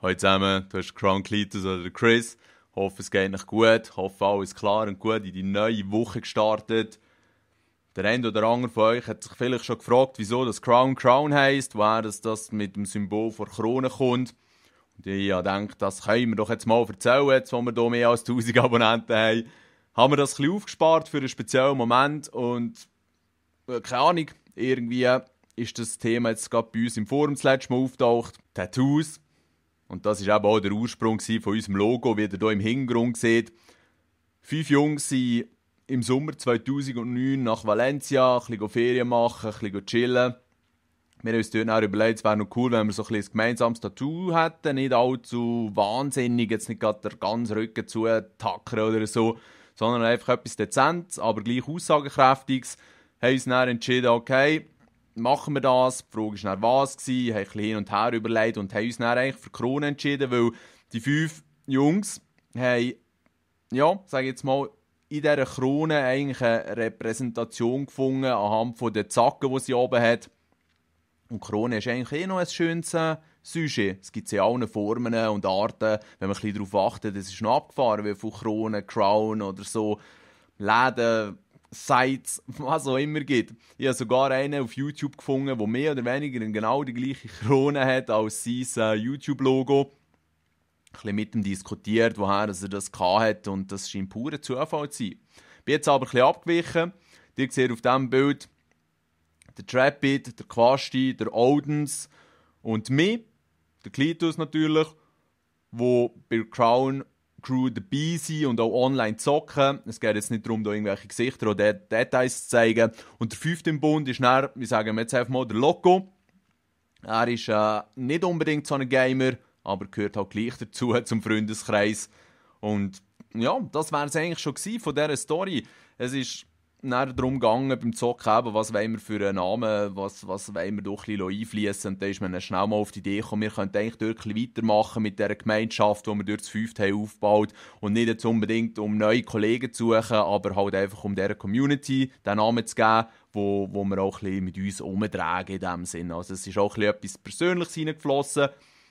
Hallo zusammen, du hast Crown Cletus oder Chris. Hoffe, es geht euch gut. Hoffe, alles klar und gut in die neue Woche gestartet. Der eine oder andere von euch hat sich vielleicht schon gefragt, wieso das Crown heisst, woher das mit dem Symbol vor Krone kommt. Und ich denke, das können wir doch jetzt mal erzählen, jetzt wo wir hier mehr als 1000 Abonnenten haben. Haben wir das ein bisschen aufgespart für einen speziellen Moment und keine Ahnung, irgendwie ist das Thema jetzt gerade bei uns im Forum das letzte Mal auftaucht. Tattoos. Und das war eben auch der Ursprung von unserem Logo, wie ihr hier im Hintergrund seht. 5 Jungs sind im Sommer 2009 nach Valencia, ein bisschen Ferien machen, ein bisschen chillen. Wir haben uns dort auch überlegt, es wäre noch cool, wenn wir so ein gemeinsames Tattoo hätten. Nicht allzu wahnsinnig, jetzt nicht gerade der ganze Rücken zu tackern oder so, sondern einfach etwas Dezentes, aber gleich Aussagekräftiges. Wir haben uns dann entschieden, okay, machen wir das. Die Frage war dann, was war. Wir haben ein bisschen hin und her überlegt und haben uns dann eigentlich für Krone entschieden, weil die 5 Jungs haben, ja, sage ich jetzt mal, in dieser Krone eigentlich eine Repräsentation gefunden anhand von den Zacken, die sie oben hat. Und Krone ist eigentlich noch ein schönes Sujet. Es gibt ja allen Formen und Arten. Wenn man ein bisschen darauf achtet, es ist noch abgefahren, wie von Krone, Crown oder so, Läden, Sites, was auch immer gibt. Ich habe sogar einen auf YouTube gefunden, der mehr oder weniger genau die gleiche Krone hat als sein YouTube-Logo. Ein bisschen mit ihm diskutiert, woher er das hatte und das scheint purer Zufall zu sein. Ich bin jetzt aber ein bisschen abgewichen. Ihr seht auf diesem Bild der Trapit, der Quasti, der Odens und mich, der Cletus natürlich, wo bei der Crown Crew dabei sind und auch online zocken. Es geht jetzt nicht darum, da irgendwelche Gesichter oder Details zu zeigen. Und der 5. im Bund ist dann, wie sagen wir jetzt einfach mal, der Loco. Er ist nicht unbedingt so ein Gamer, aber gehört halt gleich dazu zum Freundeskreis. Und ja, das wäre es eigentlich schon von dieser Story. Es ist dann darum gegangen, beim Zocken eben, was wollen wir für einen Namen, was wollen wir doch ein bisschen einfließen. Und dann ist man dann schnell mal auf die Idee gekommen, wir könnten eigentlich dort ein bisschen weitermachen mit dieser Gemeinschaft, die wir durch das 5. haben aufgebaut. Und nicht jetzt unbedingt, um neue Kollegen zu suchen, aber halt einfach, um dieser Community den Namen zu geben, wo wir auch ein bisschen mit uns umtragen in diesem Sinn. Also es ist auch ein bisschen etwas Persönliches hineingeflossen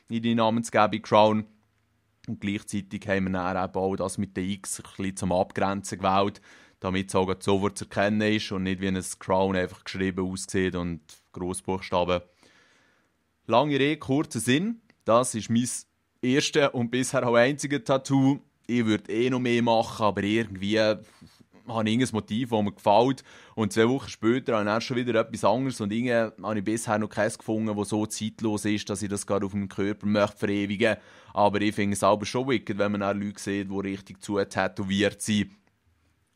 in die Namensgebung Crown. Und gleichzeitig haben wir dann eben auch das mit den X ein bisschen zum Abgrenzen gewählt, damit es auch sofort zu erkennen ist und nicht wie ein Crown einfach geschrieben aussieht und Grossbuchstaben. Lange Rede, kurzer Sinn. Das ist mein erstes und bisher auch einziges Tattoo. Ich würde noch mehr machen, aber irgendwie habe ich irgendein Motiv, das mir gefällt. Und 2 Wochen später habe ich dann schon wieder etwas anderes und irgendwie habe ich bisher noch keins gefunden, das so zeitlos ist, dass ich das gerade auf meinem Körper möchte verewigen. Aber ich finde es aber schon wicked, wenn man auch Leute sieht, die richtig tätowiert sind.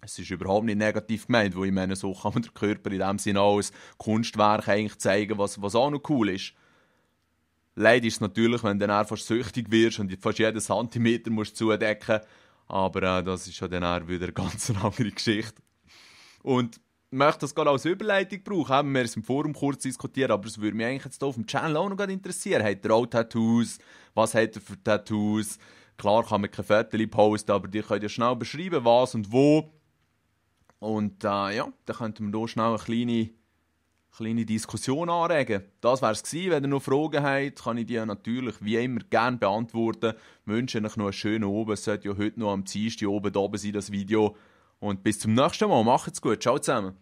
Es ist überhaupt nicht negativ gemeint, weil ich meine, so kann man den Körper in dem Sinne auch als Kunstwerk eigentlich zeigen, was auch noch cool ist. Leider ist es natürlich, wenn du dann fast süchtig wirst und fast jeden Zentimeter musst zudecken. Aber das ist ja dann auch wieder eine ganz andere Geschichte. Und ich möchte das gerade als Überleitung brauchen. Haben wir es im Forum kurz diskutiert, aber es würde mich eigentlich jetzt hier auf dem Channel auch noch interessieren. Hat ihr auch Tattoos? Was hat ihr für Tattoos? Klar kann man keine Fotos posten, aber die könnt ja schnell beschreiben, was und wo. Und ja, dann könnten wir hier schnell eine kleine Diskussion anregen. Das wäre es gewesen. Wenn ihr noch Fragen habt, kann ich die natürlich wie immer gerne beantworten. Ich wünsche euch noch einen schönen Abend. Es sollte ja heute noch am Dienstag oben sein, das Video. Und bis zum nächsten Mal. Macht's gut. Ciao zusammen.